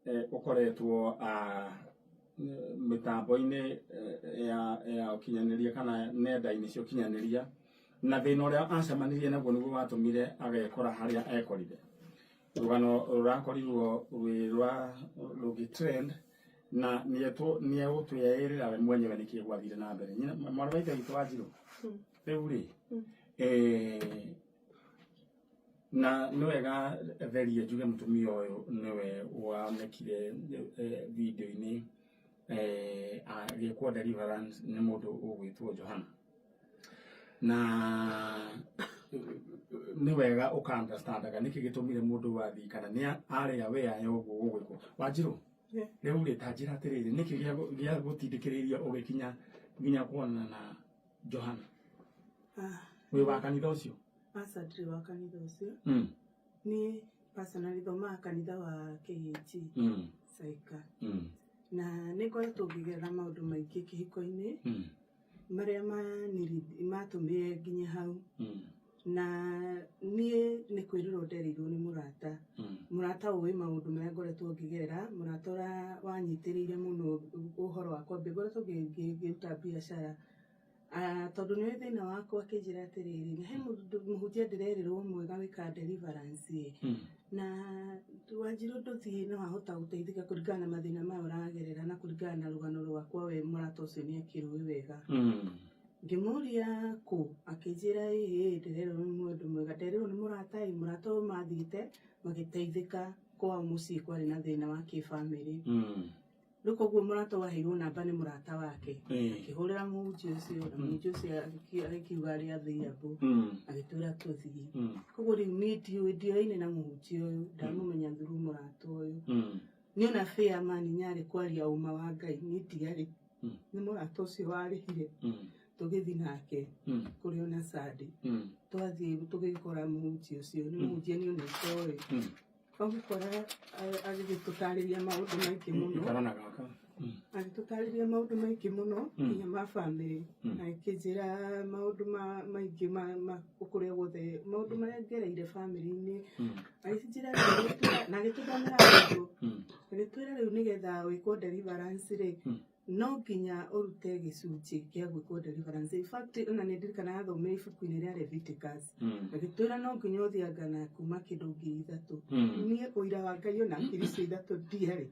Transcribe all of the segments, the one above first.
Ũkoretwo mĩtambo-inĩ ya ũkinyanĩria kana nenda-inĩ cia ũkinyanĩria, na thĩna ũrĩa acemanirie naguo nĩguo watũmire agekora harĩa ekorire. Rũgano rũrakorirwo rwĩ rwa rũgĩ trend, na nĩegũtwĩrĩra we mwenyewe nĩkĩ gwathire na mbere. Mwarĩ wa ithe witũ Wanjirũ, rĩu rĩ, na nĩ wega therie njuge mũtumia ũyũ nĩwe wonekire video-inĩ agĩkwo deliverance nĩ mũndũ ũgwĩtwo Johana. Na nĩ wega ũka understandaga nĩkĩ gĩtũmire mũndũ ũyũ athiĩ, kana nĩ arĩ aware ya ũguo gũgwĩkwo. Wanjirũ, rĩu rĩ, ta njĩra atĩrĩrĩ, nĩkĩ gĩa gũtindĩkĩrĩirie ũgĩkinya nginya kuonana na Johana? Wĩ wa kanitha ũcio? Aca, ndirĩ wa kanitha ũcio. Niĩ personally thomaga kanitha wa KAG Saika. Na nĩ ngoretwo ngĩgerera maũndũ maingĩ kĩhiko-inĩ marĩa matũmire nginye hau. Na niĩ nĩ kwĩrĩrwo nderirwo nĩ mũrata. Mũrata ũĩ maũndũ marĩa ngoretwo ngĩgerera, mũrata ũrĩa wanyitĩrĩire mũno ũhoro wa kwambia, ngoretwo ngĩruta biacara. Tondũ nĩ thĩna wakwa, akĩnjĩra atĩrĩrĩ, he mũndũ mũhunjia ndĩrerĩrwo mwega wĩkaga deliverance ĩ. Na Wanjirũ, ndũthiĩ no wahota gũteithĩka kũringana na mathĩna maya ũragerera na kũringana na rũgano rwakwa, we mũrata ũcio nĩ akĩrũĩ wega. Ngĩmũria kũ, akĩnjĩra ĩĩ, ndĩrerwo nĩ mũndũ mwega, nderirwo nĩ mũrata ĩ, mũrata ũyũ mathiĩte magĩteithĩka kwao mũciĩ kwarĩ na thĩna wa kĩbamĩrĩ. Rĩu koguo mũrata waheirwo namba nĩ mũrata wake, akĩhũrĩra mũhunjia ũcio, na mũhunjia ũcio agĩkiuga arĩ available, agĩtwĩra tũthiĩ. Koguo rĩu niĩ ndiũĩ, ndioaine na mũhunjia ũyũ, ndamũmenya through mũrata ũyũ. Niĩ ona fair man nyarĩ kwaria ũma wa Ngai, niĩ ndiarĩ. Nĩ mũrata ũcio warĩhire tũgĩthiĩ nake kũrĩ ona Sunday. Twathiĩ tũgĩkora mũhunjia ũcio, nĩ mũhunjia niĩ ona itoĩ. Twamũkora agĩgĩtũtarĩria maũndũ maingĩ mũno. Ikara na gaka. Agĩtũtarĩria maũndũ maingĩ mũno nginya ma bamĩrĩ. Agĩkĩnjĩra maũndũ maingĩ ma kũrĩa guothe, maũndũ marĩa ngereire bamĩrĩ-inĩ. Agĩkĩnjĩra na agĩtũthomera Bible. Agĩtwĩra rĩu nĩgetha wĩkwo deliverance rĩ, no nginya ũrute gĩcunjĩ kĩa gwĩkwo deliverance. In fact, ona nĩ ndirikanaga athomire ibuku-inĩ rĩa Leviticus. Agĩtwĩra no nginya ũthiĩ anga na kuma kĩndũ 3,000. Niĩ ũira wa Ngai ona 3,000 ndiarĩ.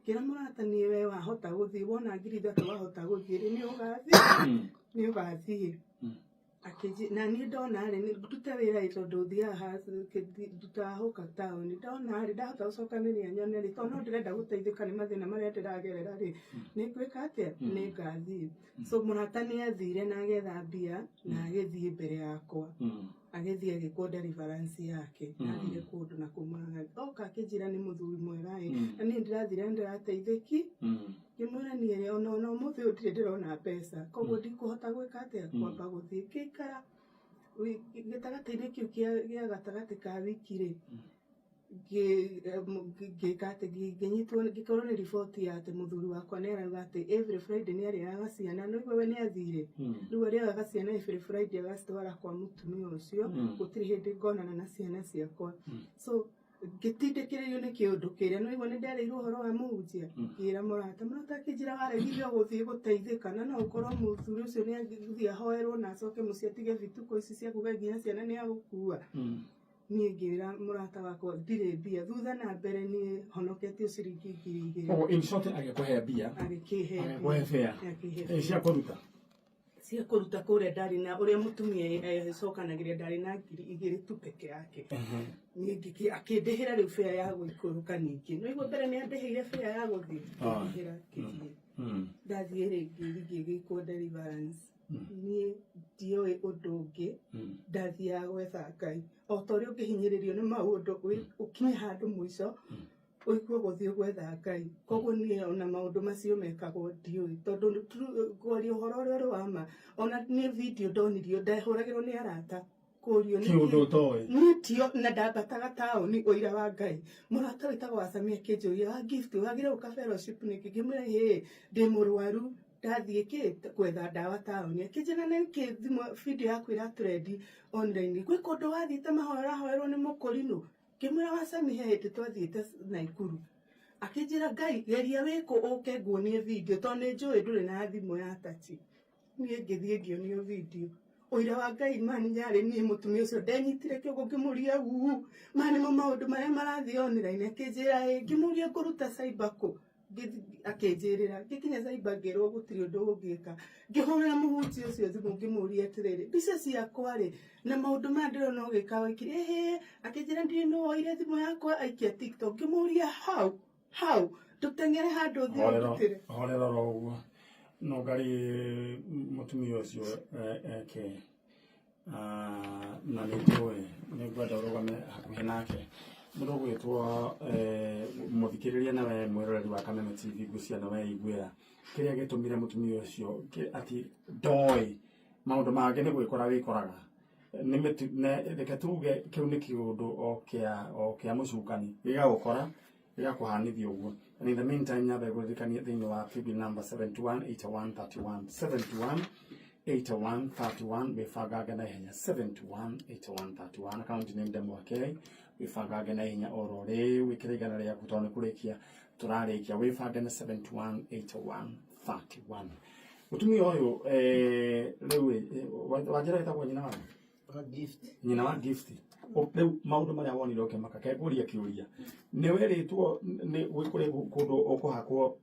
Ngĩra mũrata, niĩ we wahota gũthiĩ, wona 3,000 wahota gũthiĩ rĩ, nĩ ũgathiĩ, nĩ ũgathiĩ. Na niĩ ndona rĩ, ndute wĩra ĩ, tondũ thiaga ndutaga hũka taũni, ndona rĩ, ndahota gũcokanĩrĩria nyone rĩ, tondũ no ndĩrenda gũteithĩka nĩ mathĩna marĩa ndĩragerera rĩ, nĩ ngwĩka atĩa? Nĩ ngathiĩ. So mũrata nĩ athire na agetha mbia na agĩthiĩ mbere yakwa. Agĩthiĩ agĩkwo deliverance yake. Athire kũndũ na kũu, oka akĩnjĩra nĩ mũthuri mwega ĩ, na niĩ ndĩrathire na ndĩrateithĩki. Ngĩmwĩra niĩ rĩ, ona ũmũthĩ ũyũ ndirĩ ndĩrona mbeca, koguo ndikũhota gwĩka atĩa, kwamba gũthiĩ. Ngĩikara gĩtagatĩ-inĩ kĩu gĩa gatagatĩ ka wiki rĩ, ngĩka atĩ ngĩnyitwo, ngĩkorwo nĩ riboti ya atĩ mũthuri wakwa nĩ arauga atĩ every Friday nĩ arĩaga ciana. No igua we nĩ athire, rĩu arĩaga ciana every Friday agacitwara kwa mũtumia ũcio. Gũtirĩ hĩndĩ ngonana na ciana ciakwa. So ngĩtindĩkĩrĩrio nĩ kĩũndũ kĩrĩa no igua nĩ ndereirwo ũhoro wa mũhunjia. Ngĩra mũrata, mũrata akĩnjĩra waregire gũthiĩ gũteithĩka, na no ũkorwo mũthuri ũcio nĩ agĩthiĩ ahoerwo na acoke mũciĩ atige bituko ici cia kuga nginya ciana nĩ agũkua. Niĩ ngĩra mũrata wakwa ndirĩ mbia, thutha na mbere niĩ honoketio ciringi 2,000. Koguo in short agĩkũhe mbia. Agĩkĩhe. Agĩkũhe fare. Akĩhe. Cia kũruta. Cia kũruta kũrĩa ndarĩ na ũrĩa mũtumia acokanagĩria, ndarĩ na 2,000 tu peke yake. Niĩ akĩndĩhĩra rĩu fare ya gũikũrũka. Ningĩ no igua mbere nĩ andĩhĩire fare ya gũthiĩ. Akĩndĩhĩra, ngĩthiĩ. Ndathiĩ rĩngĩ ngĩgĩkwo deliverance. Niĩ ndioĩ ũndũ ũngĩ, ndathiaga gwetha Ngai o ta ũrĩa ũngĩhinyĩrĩrio nĩ maũndũ, ũkinye handũ mũico ũigue gũthiĩ gwetha Ngai. Koguo niĩ ona maũndũ macio mekagwo ndiũĩ, tondũ kwaria ũhoro ũrĩa ũrĩ wa ma, ona niĩ video ndonirio, ndahũragĩrwo nĩ arata kũrio Ti ũndũ ũtoĩ. Niĩ tio na ndambataga taũni, ũira wa Ngai. Mũrata wĩtagwo Wacamia akĩnjũria, "Wa Gift, wagire gũka fellowship nĩkĩ?" Ngĩmwĩra, "Hĩ, ndĩ mũrwaru, ndathiĩ kĩ gwetha ndawa taũni." Akĩnjĩra, "Nĩkĩ thimũ video yaku ĩra trend online? Gwĩ kũndũ wathiĩte mahoya ũrahoerwo nĩ mũkũrinũ?" Ngĩmwĩra, "Wacami, he hĩndĩ twathiĩte Naikuru." Akĩnjĩra Ngai geria wĩkũ ũke nguonie video tondũ nĩ njũĩ ndũrĩ na thimũ ya tachi. Niĩ ngĩthiĩ ngĩonio video. Ũira wa Ngai mani nyarĩ niĩ mũtumia ũcio ndenyitire kĩongo ngĩmũria uu maya nĩmo maũndũ marĩa marathiĩ online. Akĩnjĩra ĩ, ngĩmũria ngũruta cyber kũ, akĩnjĩrĩra. Ngĩkinya cyber ngĩrwo gũtirĩ ũndũ ũngĩka. Ngĩhũrĩra mũhunjia ũcio thimũ ngĩmũria atĩrĩrĩ, mbica ciakwa rĩ na maũndũ maya ndĩrona ũgĩka wiki ĩhĩ. Akĩnjĩra ndirĩ nũ woire thimũ yakwa aikia TikTok. Ngĩmũria how how ndũteng'ere handũ ũthiĩ ũndutĩre. Horera oro ũguo no ngarĩ mũtumia ũcio eke na nĩ njũĩ nĩ ngwenda ũrũgame hakuhĩ nake. Mũndũ ũgwĩtwo mũthikĩrĩria na we mwĩroreri wa Kameme TV, ngwĩciria nĩ weiguĩra kĩrĩa gĩtũmire mũtumia ũcio ati ndoĩ maũndũ mangĩ nĩ gwĩkora wĩkoraga. Reke tuge kĩu nĩ kĩũndũ o kĩa mũcukani gĩgagũkora gĩgakũhanithia ũguo. And in the meantime nyambe ngũririkanie thĩinĩ wa paybill number 718131 718131 wĩbangange na ihenya 718131 account nĩ Ndemwa K, wĩbangange na ihenya oro rĩu wĩkĩre igana rĩaku tondũ nĩ kũrĩkia tũrarĩkia, wĩbange na 718131. Mũtumia ũyũ rĩu wanjĩra ĩtagwo nyina wa Gift. Nyina wa Gift. Rĩu maũndũ marĩa wonire ũkĩmaka, kengũria kĩũria, nĩ werĩtwo nĩ kũrĩ kũndũ ũkũhakwo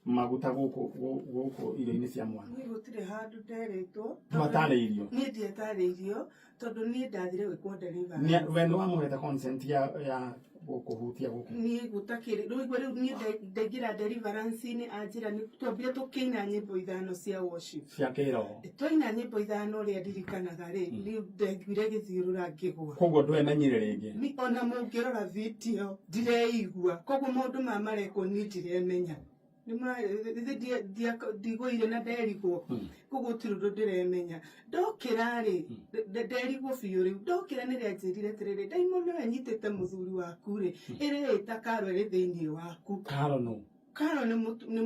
maguta gũkũ irio-inĩ cia mwana? Niĩ gũtirĩ handũ nderĩtwo. Ndwatarĩirio? Niĩ ndiatarĩirio tondũ niĩ ndathire gwĩkwo deliverance. We nĩ wamũhete consent ya gũkũhutia gũkũ? Niĩ gũtakĩrĩ rĩu igua rĩu niĩ ndaingĩra deliverance-inĩ, anjĩra nĩ twambire tũkĩina nyĩmbo ithano cia worship cia kĩroho. Twaina nyĩmbo ithano ũrĩa ndirikanaga rĩ, niĩ ndaiguire gĩthiũrũra ngĩgwa. Koguo ndwemenyire rĩngĩ? Ni ona mũngĩrora video ndireigua, koguo maũndũ maya marekwo niĩ ndiremenya. Ndigũire na nderigwo, koguo gũtirĩ ũndũ ndĩremenya. Ndokĩra rĩ, nderigwo biũ rĩu. Ndokĩra nĩ rĩanjĩrire atĩrĩrĩ, ndaimono ĩyo ĩnyitĩte mũthuri waku rĩ, ĩrĩĩta Karo ĩrĩ thĩinĩ waku. Karo nũ? Karo nĩ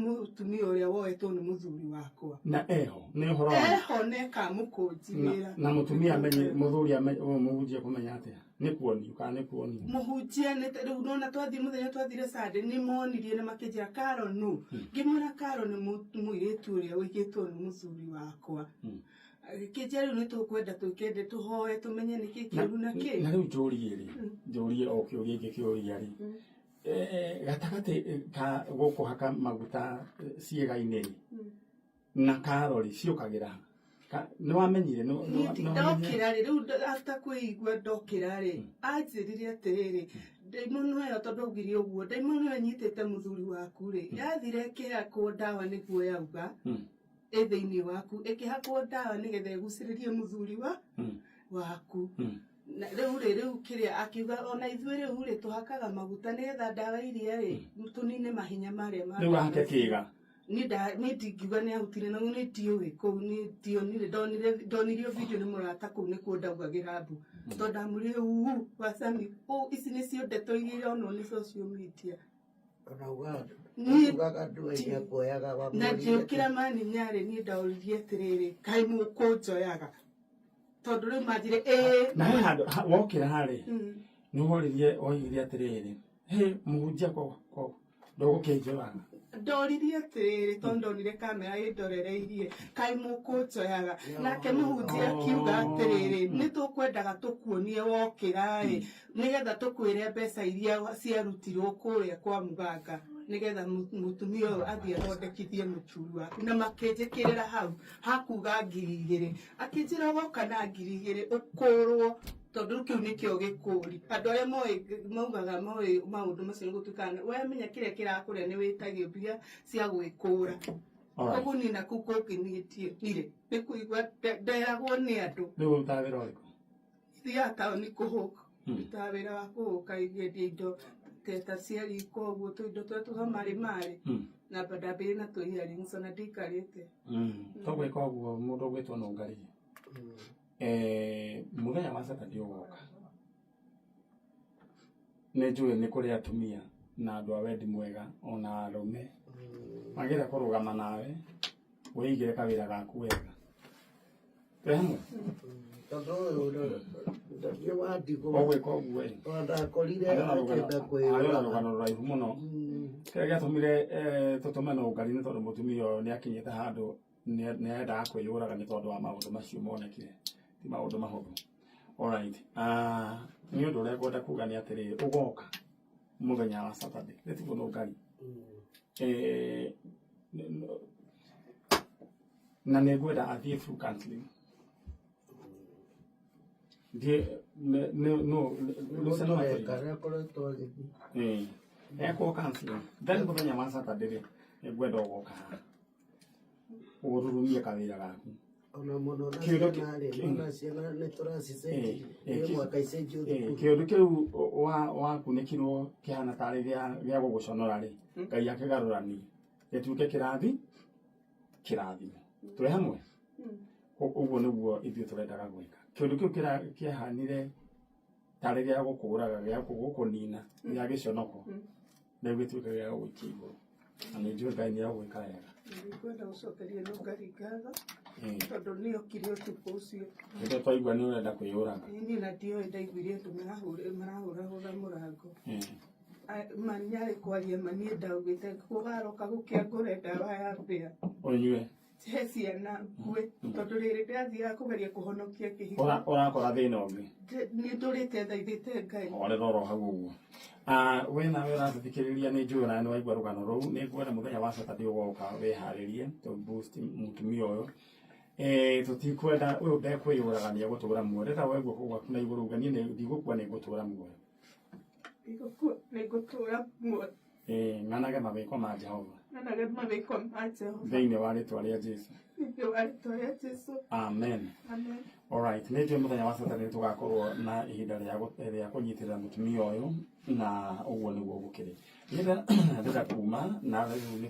mũtumia ũrĩa woetwo nĩ mũthuri wakwa. Na eho nĩ ũhoro wa eho nĩ ĩkamũkũnji wĩra. Na mũtumia amenye mũthuri amenye ũyũ mũhunjia kũmenya atĩa? Nĩ kuonio kana nĩ kuonio? Mũhunjia nĩ rĩu nona twathiĩ mũthenya twathire Sunday nĩ monirie na makĩnjĩra Karo nũ? Ngĩmwĩra Karo nĩ mũirĩtu ũrĩa ũigĩtwo nĩ mũthuri wakwa. Agĩkĩnjĩra rĩu nĩ tũkwenda twĩkende tũhoe tũmenye nĩkĩ kĩũru na kĩ. Na rĩu njũrie rĩ, njũrie o kĩũria ingĩ kĩũria rĩ, gatagatĩ ka gũkũhaka maguta ciĩga-inĩ rĩ, na karori ciũkagĩra nĩ wamenyire? Ndokĩra rĩ, rĩu after kwĩigua ndokĩra rĩ, anjĩrire atĩrĩrĩ, ndaimono ĩyo tondũ augire ũguo, ndaimono ĩyo ĩnyitĩte mũthuri waku rĩ, yathire ĩkĩhakwo ndawa nĩguo yauga ĩ thĩinĩ waku, ĩkĩhakwo ndawa nĩgetha ĩgucĩrĩrie mũthuri waku. Na rĩu rĩ, rĩu kĩrĩa akiuga ona ithuĩ rĩu rĩ tũhakaga maguta nĩgetha ndawa iria rĩ tũnine mahinya marĩa ma Rĩu ahake kĩga? Niĩ ndingiuga nĩ ahutire na nĩ ndiũĩ kũu, nĩ ndionire, ndonirio video nĩ mũrata kũu nĩkuo ndaugagĩra mbu tondũ ndamũrire uu wacami ici nĩcio ndeto iria ironwo nĩ social media. Na ngĩũkĩra mani nyarĩ niĩ ndaũririe atĩrĩrĩ, kaĩ mũkũnjoyaga tondũ rĩu manjire ĩĩ. Na he handũ wokĩra rĩ, nĩ woririe oigire atĩrĩrĩ, hĩ mũhunjia ko ndũgũkĩnjoyaga? Ndoririe atĩrĩrĩ tondũ ndonire kamera ĩndorereirie, kaĩ mũkũnjoyaga? Nake mũhunjia akiuga atĩrĩrĩ, nĩ tũkwendaga tũkuonie wokĩra ĩ nĩgetha tũkwĩre mbeca iria ciarutirwo kũrĩa kwa mũganga nĩgetha mũtumia ũyũ athiĩ athondekithie mũthuri waku. Na makĩnjĩkĩrĩra hau hakuga 2,000, akĩnjĩra woka na 2,000 ũkũrwo tondũ kĩu nĩkĩo gĩkũri. Andũ arĩa moĩ maugaga moĩ maũndũ macio nĩ gũtuĩkaga wamenya kĩrĩa kĩrakũrĩa nĩ wĩtagio mbia cia gwĩkũra. Koguo niĩ naku kũngĩ niĩ ndionire nĩ kũigua nderagwo nĩ andũ. Rĩu ũrutaga wĩra ũrĩkũ? Thiaga taũni kũhũka, ndutaga wĩra wa kũhũka ngĩendia indo teta cia riko ũguo, tũindo tũrĩa tũhamarĩ marĩ na ndambĩrĩria na tũ earrings ona ndikarĩte. Tũgwĩka ũguo mũndũ ũgwĩtwo Nũngari, mũthenya wa Saturday ũgoka, nĩ njũĩ nĩ kũrĩ atumia na andũ a wendi mwega ona arũme magĩrĩire kũrũgama nawe wĩigĩre kawĩra gaku wega. Twĩ hamwe? Tondũ ũyũ Nĩ wandigwo. Ũgwĩka ũguo ĩ. Ona ndakorire Arĩ na rũgano, akĩenda arĩ na kwĩyũraga. rũgano rũraihu mũno. Kĩrĩa gĩatũmire tũtũme Nũngari nĩ tondũ mũtumia ũyũ nĩ akinyĩte handũ nĩ endaga kwĩyũraga nĩ tondũ wa maũndũ macio monekire. Ti maũndũ mahũthũ. Alright. Nĩ ũndũ ũrĩa ngwenda kuga nĩ atĩrĩrĩ, ũgoka mũthenya wa Saturday. Nĩ tiguo Nũngari? Na nĩ ngwenda athiĩ through counseling. Thiĩ no Nĩguo tũreka, nĩakoretwo agĩthiĩ. Ekwo counseling. Then mũthenya wa Saturday rĩ, nĩ ngwenda ũgoka haha. Ũrurumie kawĩra gaku. Ona mũno na Kĩũndũ ciana rĩ, ona ciana nĩ tũracicenjirie. Nĩ mwaka icenjio thukuru. Kĩũndũ kĩu wakunĩkirwo kĩhana tarĩ gĩa gũgũconora rĩ, Ngai akĩgarũrania gĩtuĩke kĩrathimo. Twĩ hamwe? Ũguo nĩguo ithuĩ tũrendaga gwĩka. Kĩũndũ kĩu kĩahanire tarĩ gĩa gũkũraga, gĩa gũkũnina, gĩa gĩconoko, rĩu gĩtuĩke gĩa gũgũikia igũrũ. Na nĩ njũĩ Ngai nĩ egwĩka wega. Nĩngwenda gũcokeria Nũngari ngatho tondũ nĩ okire ũtukũ ũcio. Nĩkĩo twaigua nĩ ũrenda kwĩyũraga. Niĩ na ndioĩ, ndaiguire andũ marahũrahũra mũrango. Mani arĩ kwaria ma niĩ ndaugĩte gũgaroka gũkĩa ngũre ndawa ya mbĩa. Ũnyue. He ciana ngue tondũ rĩrĩ ndĩrathiaga kũgeria kũhonokia kĩhiko. Ũrakora thĩna ũngĩ. Nĩ ndũrĩte thaithĩte Ngai. Horera oro hau ũguo. We nawe ũratũthikĩrĩria nĩ njũĩ nawe nĩ waigua rũgano rũu. Nĩ ngwenda mũthenya wa Saturday ũgoka wĩharĩrie tũ boost mũtumia ũyũ. Tũtikwenda ũyũ ndekwĩyũraga nĩ egũtũra muoyo. Ndĩrenda woe guoko gwaku na igũrũ uge niĩ ndigũkua nĩ ngũtũra muoyo. Ndigũkua nĩ ngũtũra muoyo. Ng'anage mawĩko ma Jehova. Ng'anage mawĩko ma Jehova. Thĩinĩ wa rĩtwa rĩa Jesu. Thĩinĩ wa rĩtwa rĩa Jesu. Amen. Amen. Alright, nĩ njũĩ mũthenya wa Saturday nĩ tũgakorwo na ihinda rĩa kũnyitĩrĩra mũtumia ũyũ na ũguo nĩguo gũkĩrĩ. Ndĩrenda kuma na rĩu nĩ